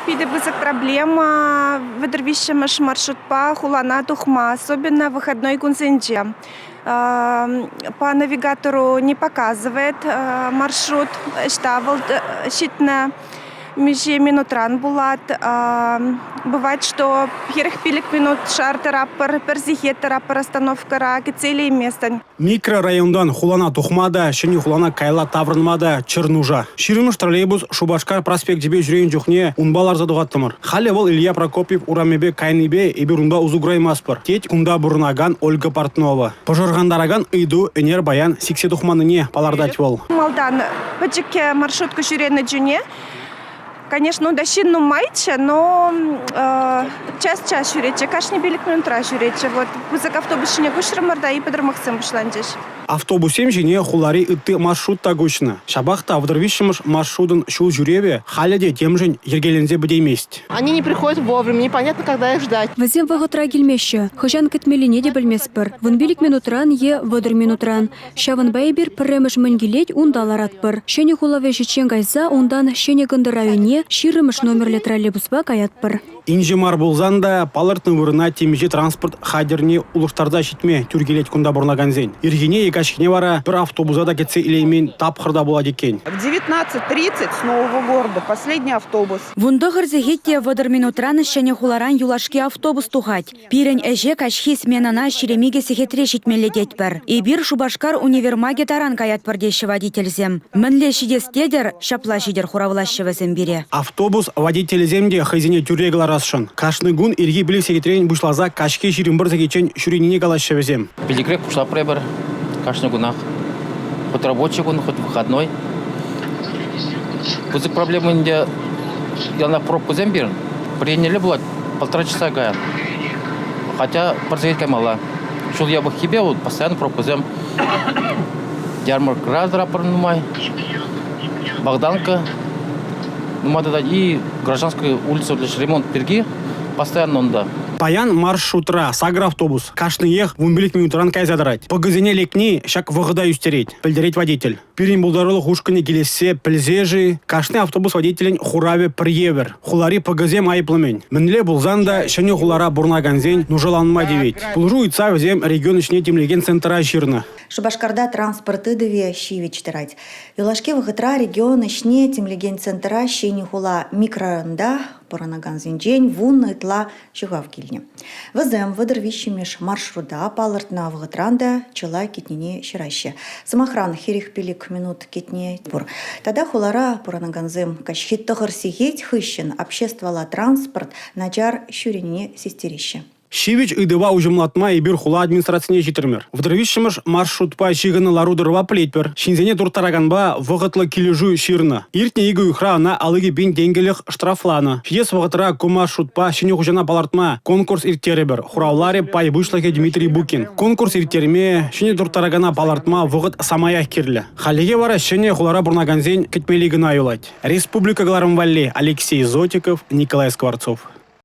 Питӗ пысӑк проблема 33-мӗш маршрутпа хулана тухма, особенно выходной кунсенче. По навигатору не показывает маршрут, ӑҫта вӑл ҫитнӗ, миҫе минутран пулать. Бывает, что 45 минут шар тӑратпӑр, пӗр сехет тӑратпӑр остановкӑра, кӗтсе илейместӗн. Микрорайонтан хулана тухма та, Ҫӗнӗ хулана каялла таврӑнма та чӗр нуша. 20-мӗш троллейбус Шупашкар проспекчӗпе ҫӳренӗ чухне унпа ларса тухаттӑмӑр. Халӗ вӑл Илья Прокопьев урамӗпе кайнипе эпир унпа усӑ кураймастпӑр, тет кунта пурӑнакан Ольга Портнова. Пӑшӑрхантаракан ыйту ӗнер-паян сиксе тухманнине палӑртать вӑл. Малтан пӗчӗк маршрутка ҫӳренӗ чухне, конечно, унта ҫын нумайччӗ, но час-час ҫӳретчӗ, кашни 5 минутра ҫӳретчӗ. Вот пысӑк автобус ҫине куҫрӑмӑр та и пӑтӑрмахсем пуҫланчӗҫ. Автобуссем ҫине хулари ытти маршрут та куҫнӑ. Ҫапах та 33-мӗш маршрутӑн ҫул ҫӳревӗ халӗ те темшӗн йӗркеленсе пӗтеймест. Они не приходят вовремя, непонятно, когда их ждать. Вӗсем вӑхӑтра килмеҫҫӗ, хӑҫан кӗтмеллине те пӗлместпӗр. 15 минутран е 30 минутран. Ҫавӑнпа эпир пӗрремӗш мӗн килет, унта ларатпӑр. Ҫӗнӗ хула вӗҫӗччен кайса унтан Ҫӗнӗ Кӑнтӑр районне 20-мӗш номерлӗ троллейбуспа каятпӑр. Инҫе мар пулсан та палӑртнӑ вырӑна темиҫе транспорт хатӗрне улӑштарса ҫитме тӳр килет кунта пурӑнакансен. Ирхине е каҫхине вара пӗр автобуса та кӗтсе илеймен тапхӑр та пулать иккен. В 19:30 с Нового города последний автобус. 19 сехет те 30 минутран Ҫӗнӗ хуларан юлашки автобус тухать. Пирӗн ӗҫе каҫхи сменӑна 22 сехетре ҫитмелле тетпӗр. Эпир Шупашкар универмагӗ таран каятпӑр теҫҫӗ водительсем. Мӗнле ҫитес тетӗр, ҫапла ҫитӗр хуравлаҫҫӗ вӗсем пире. Автобус водителӗсем те хӑйсене тӳрре кӑларасшӑн. Кашни кун ирхи 5 сехетрен пуҫласа каҫхи 21 сехетчен ҫӳренине калаҫҫӗ вӗсем. Пиллӗкрех пуҫлатпӑр эпир кашни кунах. Хоть рабочий кун, хоть выходной. Пысӑк проблема ӗнтӗ яланах пробкӑсем пирӗн. Пӗр еннелле пулать, полтора часа кая. Хотя пӗр сехет каймалла. Ҫул япӑххипе вот постоянно пробкӑсем. Ярмаркӑра тӑратпӑр нумай. Богданка нумай тата и Гражданская улица ремонт пирки постоянно унта. Паян маршрутра сакӑр автобус. Кашниех 15 минутран кайса тӑрать. Пӑкӑсене лекни ҫак вӑхӑта ӳстерет, пӗлтерет водитель. Пирӗн пултарулӑх ушкӑнӗ килессе пӗлсе-ши, кашни автобус водителӗн хуравӗ пӗр евӗр. Хулари ПГсем айӑплӑ-мӗн. Мӗнле пулсан та ҫӗнӗ хулара пурӑнакансен нушаланма тивет. Пулӑшу ыйтса вӗсем регион ӗҫне тимлекен центра ҫырнӑ. Шупашкарта транспорт тытӑвӗ ҫивӗч тӑрать. Юлашки вӑхӑтра регион ӗҫне тимлекен центра Ҫӗнӗ хула микрорайонта пурӑнакансенчен 10 ытла ҫӑхав килнӗ. Вӗсем 33-мӗш маршрута палӑртнӑ вӑхӑтран та чылай кӗтнине ҫыраҫҫӗ. Сӑмахран, 45 минут кӗтни пур. Тата хулара пурӑнакансем каҫхи 9 сехет хыҫҫӑн обществӑлла транспорт начар ҫӳренине систереҫҫӗ. Ҫивӗч ыйтӑва уҫӑмлатма эпир хула администрацине ҫитрӗмӗр. 33-мӗш маршрутпа ҫыхӑннӑ лару-тӑрӑва пӗлетпӗр. Ҫынсене турттараканпа вӑхӑтлӑ килӗшӳ ҫырнӑ. Иртнӗ икӗ уйӑхра ӑна 52 пин тенкӗлӗх штрафланӑ. Ҫитес вӑхӑтра ку маршрутпа ҫӗнӗ хуҫана палӑртма конкурс ирттерӗпӗр, хуравларӗ пай пуҫлӑхӗ Дмитрий Букин. Конкурс ирттерме, ҫӗнӗ турттаракана палӑртма вӑхӑт самаях кирлӗ. Хальлӗхе вара ҫӗнӗ хулара пурӑнакансен кӗтмелли кӑна юлать. Республика кӑларӑм валли Алексей Зотиков, Николай Скворцов.